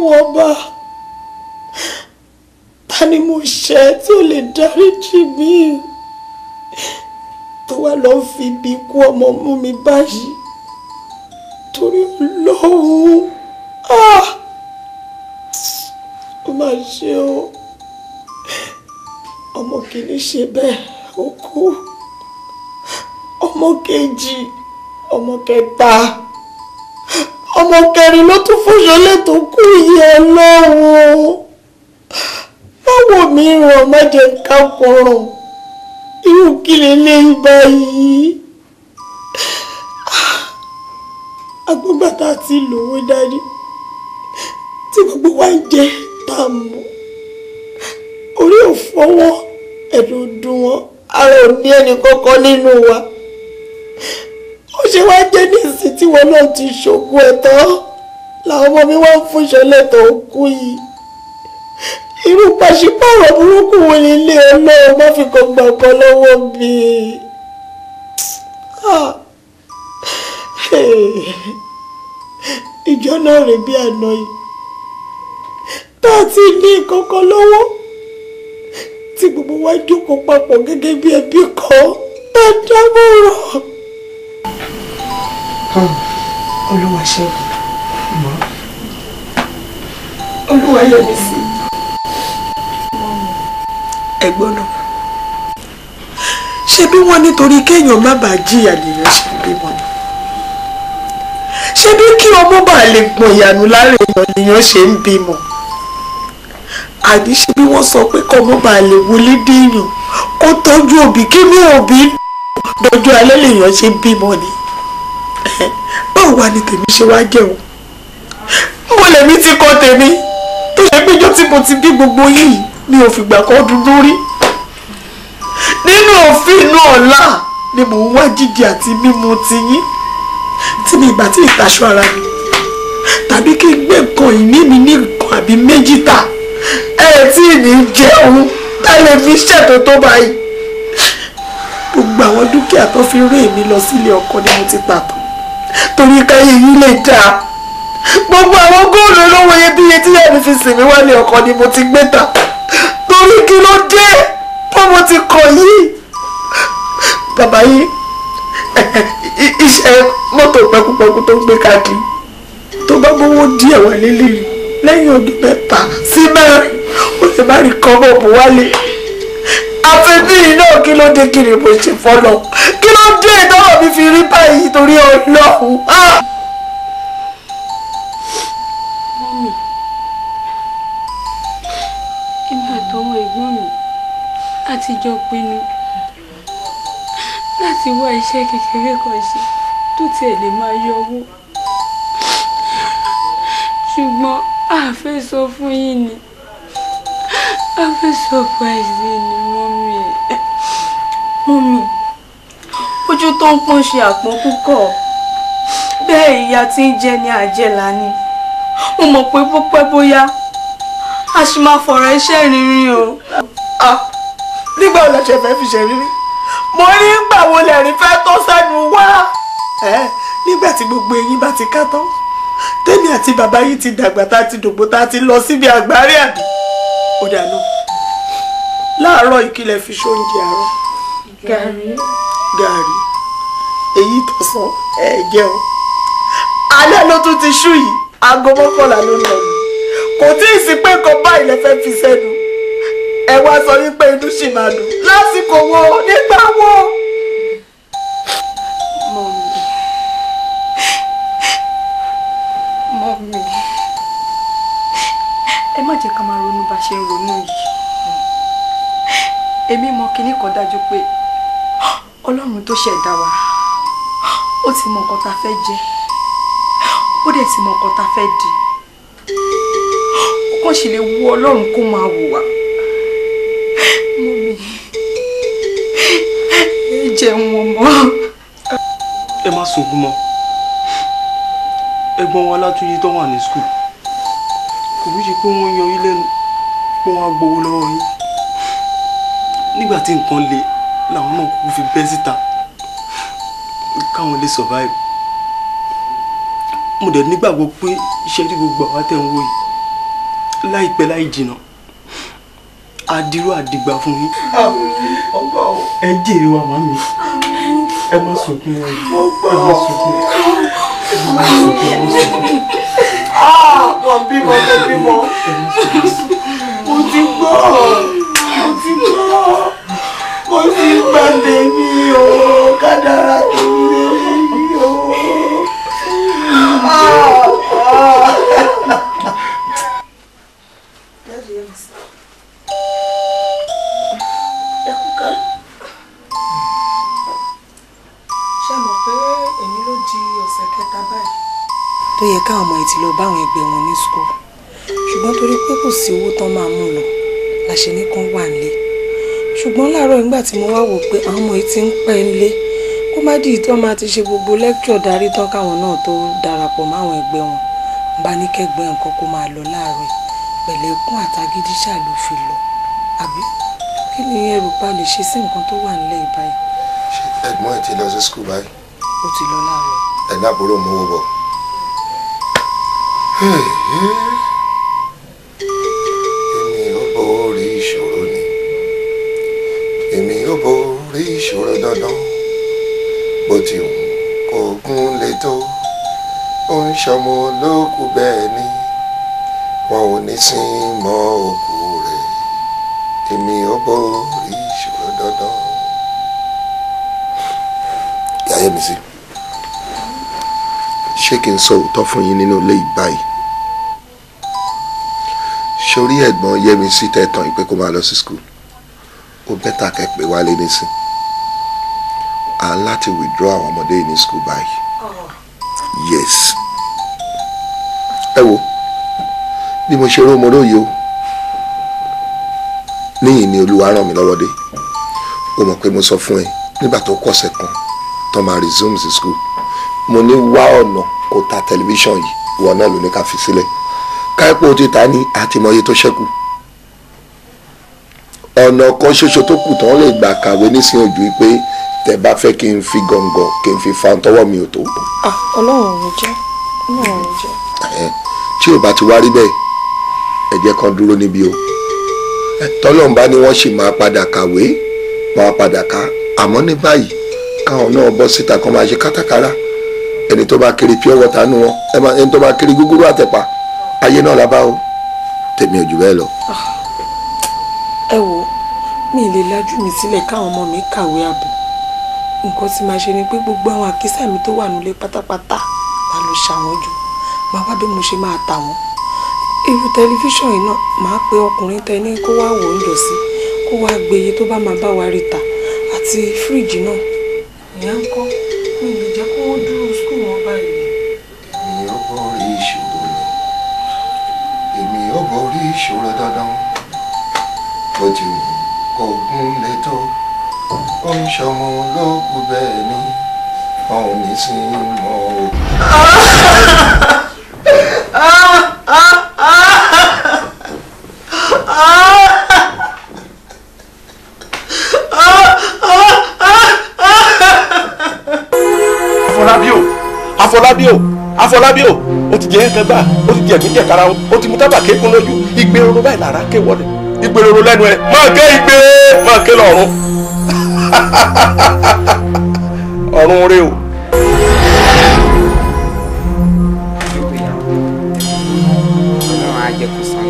Ọlọ́run ọba, ta ni mo ṣẹ̀ tí ò lè dáríjì mí tó wá lọ fi ibi kú ọmọ mú mi báyìí? Torí Ọlọ́run, ó máa ṣe o. Ọmọ kìíní ṣe bẹ́ẹ̀, ó kú. Ọmọ kejì, ọmọ kẹta, ọmọ kẹrin ló tún fòṣọlẹ̀ tó kú yìí. Ọlọ́run, báwo mi ràn má jẹ́ ká kọrùn irú kí leléyìí báyìí? Agbóngbà tá a ti lówó dání tí gbogbo wa ń jẹ tá a mú, orí ò fọwọ́, ẹ̀dùn dùn wọn, ara ò ní ẹnì kankan nínú wa. Ó ṣe wá jẹ́ nísìn tí wọn náà ti ṣògùn ẹ̀ tán làwọn ọmọ mi wá ń fúnṣọlẹ̀ tó kú yìí. Irú pàṣípààrọ̀ burúkú wo ni ilé Ọlọ́run má fi kàn gbà kan lọ́wọ́ mi? Ìjọ náà rè bí àná yìí tá a ti ní kankan lọ́wọ́, tí gbogbo wa jókòó papọ̀ gẹ́gẹ́ bí ẹbí kan tá a dámọ̀ràn. Olúwa ṣẹ́gun, Olúwa yẹmi sí. Ẹ̀gbọ́n náà, ṣé bí wọ́n nítorí kéèyàn má bàa jìyà lèèyàn ṣe ń bímọ ni? Ṣé bí kí ọmọ bá lè gbọ̀n ìyànú lára èèyàn lèèyàn ṣe ń bímọ? Àbí ṣé bí wọ́n sọ pé kọ́mọ bá lè wọlé déèyàn kó tọ́jú òbí kí ní òbí dọjọ́ alẹ́ lèèyàn ṣe ń bímọ ni? Báwo wá ni tèmi ṣe wá jẹ́ o? Mo lèmi ti kọ́ tèmi tó ṣe péjọ tí mo ti bí gbogbo yìí mi ò fìgbà kan dúdú rí. Nínú òfin inú ọ̀la ni mò ń wá jíjẹ àti mímu tiyín, tí mi ìgbà tí ìtaṣọ ara mi tàbí kí n gbé nǹkan ìní mi ní nǹkan àbí méjì tà, ẹ tí ì ní jẹun tá lè fi ṣètò tó báyìí. Gbogbo àwọn dúkìá tó fi ré èmi lọ sílé ọkọ ni mo ti tà tán torí káyé yìí lè dáa. Gbogbo àwọn góòlù olówó iyebíye tí ìyá mi fi sìn mí wálé ọkọ ni mo ti gbé tà torí kí ló dé bó mo ti kọ yìí. Bàbá yìí, iṣẹ́ mọ́tò pẹ́kúpẹ́kú tó ń gbé káàkiri tó bá gbówó díẹ̀ wà lélẹ̀ lẹ́yìn ọdún 3 sí 4 ó lè má rí kọ́bọ̀ bò wálé. Àfi bí iná kí ló dé kiri mo ṣe fọ́lọ̀? Kí ló dé ìdánwò mi fi rí báyìí torí Ọlọ́run? Mọ́mì, èmi àtọwọn ẹ̀gbọ́n mi a ti jọ pinnu láti wá iṣẹ́ kékeré kan ṣe tó tiẹ̀ lè máa yọ owó, ṣùgbọ́n a fẹ́ sọ fún yín ni, a fẹ́ surprise yín ni mọ́mì. Mọ́mì, ojú tó ń pọ́n ṣe àpọ́n púpọ̀, bẹ́ẹ̀ ìyà tí ń jẹ ní àjẹlà ni. Mo mọ̀ pé bó pẹ́ bóyá a ṣì máa fọ̀rọ̀ iṣẹ́ rírí o. Nígbà wo la ṣe fẹ́ fi ṣe rírí? Mo ní gbà wo lẹ́rìí fẹ́ tó sẹ́nu wá. Nígbà tí gbogbo eyín bá ti ká tán, tèmi àti bàbá yìí ti dàgbà tá a ti dògbò tá a ti lọ síbi àgbárí àbí? Ó dànù. Láàárọ̀ ìkìlẹ̀ fi ṣóúnjẹ àárọ̀. Gàrí. Gàrí. Èyí tọ̀sán ẹ jẹun. Alẹ́ ló tún ti ṣú yìí, aago 11 ló lọ. Kò tí ì sí pé nǹkan báyìí lẹ fẹ́ fi sẹ́nu. Ẹ wá sọ wípé inú sì máa dùn lásìkò wo nígbà wo. Mọ́mì, mọ́mì, ẹ má jẹ́ ká máa ronú bá ṣe ń ronú yìí. Èmi mọ kinní kan dájú pé Ọlọ́run tó ṣẹ̀dá wa, ó ti mọ nǹkan tá a fẹ́ jẹ, ó dẹ̀ ti mọ nǹkan tá a fẹ́ di. Ó kàn sì lè wu Ọlọ́run kó máa wò wá. Mọ́mì, ẹ jẹun ọmọ. Ẹ má sunkún mọ́. Ẹ̀gbọ́n wa Látúnjí tó wà ní skul, kò ní ṣe pé wọ́n yan yín lẹ́nu pé wọ́n á gbowó lọ́wọ́ yín. Nígbà tí nǹkan le làwọn náà kúkú fi bẹ́ síta káwọn lè survive. Mo dẹ̀ nígbàgbọ́ pé iṣẹ́ rí gbogbo àwa tẹ̀ ń wò yìí, Láìpẹ́ láì jìnnà, àdìrú àdìgbà fún yín. Ẹ jèrè wa màmí. Ẹ má sunkún ẹ. Ẹ má sunkún. Ẹ má sunkún. Ẹ má sunkún. Mo bímọ, mo bímọ. Mo ti gbọ́. Mo ti gbọ́. Mo ti gbà tèmi o. Kádàrá tèmi lèmi o. Ṣé mọ̀ pé èmi ló di ọ̀sẹ̀ kẹta báyìí tó yẹ káwọn ọmọ yìí ti lọ bá àwọn ẹgbẹ́ wọn ní school, ṣùgbọ́n torí pé kò sí owó tán máa mú lọ la ṣe ní kán wà nílé. Ṣùgbọ́n láàárọ̀ nígbà tí mo wá wò pé àwọn ọmọ yìí ti ń pẹ́ nílé, kó má dì í tán máa ti ṣe gbogbo lẹ́kṣọ̀ darí tán káwọn náà tó darapọ̀ máwọn ẹgbẹ́ wọn, bá ní kẹ́gbẹ́ nǹkan kó máa lọ láàárọ̀ pẹ̀lẹ́kún àtagídí ṣáà ló fi lọ. Àbí kí ni ẹrù pa lè ṣe sí nǹkan tó wà nílẹ̀ báyìí? Ṣé ẹ̀gbọ́n ẹ̀ ti lọ sí school báyìí? Ó ti lọ láàárọ̀. Ẹ̀gbọ́n àbúrò mú owó bọ̀. Èmi ò borí ìṣòro ni, èmi ò borí ìṣòro dandan, bó ti wù kó gún lè tó, ó ń ṣọmọ lókù bẹ́ẹ̀ ni, wọn ò ní sin mọ́ òkú rẹ̀, èmi ò borí ìṣòro dandan. Ìyá Yẹ́misí, ṣé kí n sọ òótọ́ fún yín nínú ilé báyìí? Sórí ẹ̀gbọ́n Yẹ́misí tẹ̀tàn ìpè kó máa lọ sí school, ó bẹ́tà kẹ́ pé wálé nísìn. À ń láti withdraw àwọn ọmọdé yìí ní school báyìí. Yes. Ẹ wo bí mo ṣe ró mo róye o. Níyìn ni Olúwa ràn mí lọ́wọ́ dé. O mọ̀ pé mo sọ fún ẹ nígbà tó kọ̀sẹ̀ kan tó máa resume sí school. Mo ní wá ọ̀nà kó ta tẹlifíṣàn yìí, ìwọ náà ló ní ká fi sílẹ̀. Káípò ti ta ní àtìmọ́yé tó ṣẹ́kù. Ọ̀nà kan ṣoṣo tó kù tán lè gbà kàwé nísìnyí ojú pé tẹ bá fẹ́ kí n fi gọ̀ǹgọ̀ kí n fi fa tọwọ́ mi ò tó. Ọlọ́run ò ní jẹ́, Ọlọ́run ò ní jẹ́. Tí ò bá ti wá rí bẹ́ẹ̀, ẹ jẹ́ kan dúró níbí o. Tọ́lọ́run bá ní wọ́n sì máa padà kàwé, wọ́n á padà ká. Àmọ́ ní báyìí káwọn náà bọ́ síta kan máa ṣe kátàkárà. Ẹni tó bá kiri pure water nù wọn, ẹni tó bá kiri gúgúrú àtẹ̀pà, ayé náà la bá o. Tèmi ò jù bẹ́ẹ̀ lọ. Ẹ wo, mi lè lajú mi sílẹ̀ káwọn ọmọ mi kàwé ààbò. Nǹkan tí màá ṣe ni pé gbogbo àwọn àkísà mi tó wà nílé pátápátá máa lọ ṣàwọn jù, máa wá bí mo ṣe máa tà wọ́n. Irú tẹlifíṣàn yìí náà máa pe ọkùnrin tẹ ní kó wá wò ó ń jọ sí, kó wá gbé iye tó bá máa bá wa rí ta, àti fíríjì náà. Ìyá ń kọ́, mi lè jẹ́ kó wọ́n dúró skul wọn báyìí. Èmi ò borí ìṣòro ni, èmi ò borí ìṣòro dandan, bó ti wù kó gún lè tó, ó ń ṣọmọ lókù bẹ́ẹ̀ ni, wọn ò ní sí mọ́ o. Afọlábí o, Afọlábí o, ó ti jẹ ẹ̀kẹ́ gbà, ó ti jẹ ẹ̀gbín jẹ kára o, ó ti mú tábà kékun lójú, igbe roro báyìí lára ké wọlé, igbe roro lẹ́nu ẹ̀, máa ké igbe, máa ké lọ́run, ọ̀run rè o. Ọlọ́run á jẹ́ kó san.